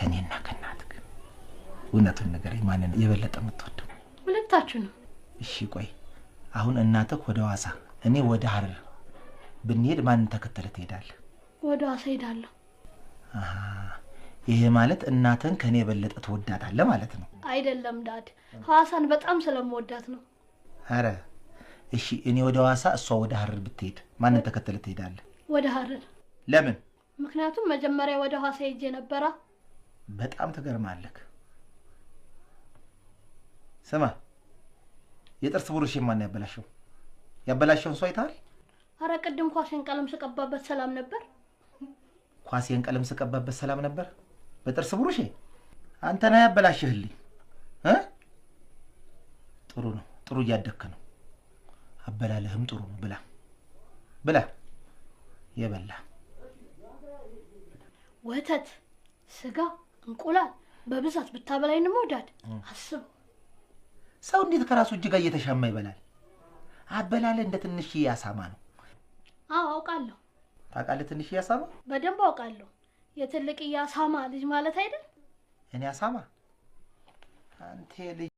ከኔና ከእናትህ እውነቱን ንገረኝ፣ ማንን የበለጠ የምትወደው? ሁለታችሁ ነው። እሺ ቆይ አሁን እናትህ ወደ ሐዋሳ እኔ ወደ ሐረር ብንሄድ ማንን ተከተለ ትሄዳለህ? ወደ ሐዋሳ እሄዳለሁ። አሃ ይሄ ማለት እናትህን ከኔ የበለጠ ትወዳታለህ ማለት ነው። አይደለም ዳድ፣ ሐዋሳን በጣም ስለምወዳት ነው። አረ እሺ እኔ ወደ ሐዋሳ እሷ ወደ ሐረር ብትሄድ ማንን ተከተለ ትሄዳለህ? ወደ ሐረር። ለምን? ምክንያቱም መጀመሪያ ወደ ሐዋሳ ሄጄ ነበራ። በጣም ትገርማለህ። ስማ የጥርስ ብሩሽ ማን ያበላሸው? ያበላሸውን ሰው አይተሃል? አረ ቅድም ኳሴን ቀለም ስቀባበት ሰላም ነበር። ኳሴን ቀለም ስቀባበት ሰላም ነበር? በጥርስ ብሩሼ አንተ ነህ ያበላሽህልኝ እ ጥሩ ነው፣ ጥሩ እያደግክ ነው። አበላለህም ጥሩ ነው። ብላ ብላ የበላ ወተት፣ ስጋ፣ እንቁላል በብዛት ብታበላኝ ነው ዳድ። አስበው። ሰው እንዴት ከራሱ እጅ ጋር እየተሻማ ይበላል? አበላለህ እንደ ትንሽዬ አሳማ ነው። አዎ አውቃለሁ። ታውቃለህ? ትንሽዬ አሳማ በደንብ አውቃለሁ። የትልቅዬ አሳማ ልጅ ማለት አይደል? እኔ አሳማ? አንተ ልጅ።